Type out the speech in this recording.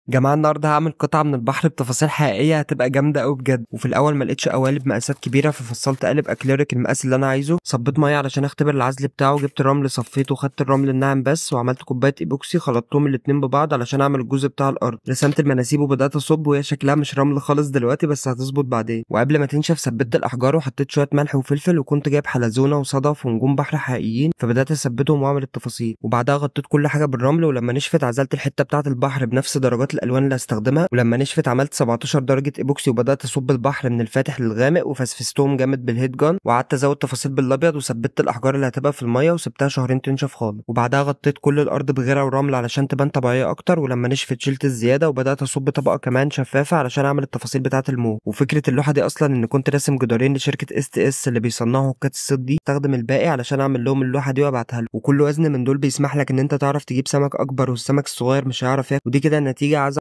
جماعة النهارده هعمل قطعة من البحر بتفاصيل حقيقية هتبقى جامدة قوي بجد. وفي الأول ما لقيتش قوالب مقاسات كبيرة، ففصلت قالب أكليريك المقاس اللي أنا عايزه، صبيت مية علشان أختبر العزل بتاعه، جبت رمل صفيته وخدت الرمل الناعم بس، وعملت كوباية إيبوكسي خلطتهم الاتنين ببعض علشان أعمل الجزء بتاع الأرض. رسمت المناسيب وبدأت أصب، وهي شكلها مش رمل خالص دلوقتي بس هتظبط بعدين. وقبل ما تنشف ثبت الأحجار وحطيت شوية ملح وفلفل، وكنت جايب حلزونة وصدف ونجوم بحر حقيقيين، فبدأت أثبتهم وأعمل التفاصيل. وبعدها غطيت كل حاجة بالرمل، ولما نشفت عزلت الحتة بتاعة البحر بنفس درجات الالوان اللي هستخدمها. ولما نشفت عملت 17 درجه ايبوكسي، وبدات اصب البحر من الفاتح للغامق، وفسفستهم جامد بال heat gun، وقعدت ازود تفاصيل بالابيض، وثبت الاحجار اللي هتبقى في المية وسبتها شهرين تنشف خالص. وبعدها غطيت كل الارض بغيره ورمل علشان تبان طبيعية اكتر. ولما نشفت شلت الزيادة وبدات اصب طبقه كمان شفافة علشان اعمل التفاصيل بتاعه الموج. وفكره اللوحة دي اصلا ان كنت راسم جدارين لشركة STS اللي بيصنعوا هوكات الصيد دي، استخدم الباقي علشان اعمل لهم اللوحة دي وابعتها لهم. وكل وزن من دول بيسمح لك ان انت تعرف تجيب سمك اكبر، والسمك الصغير مش هيعرف ياكل. ودي كده النتيجة.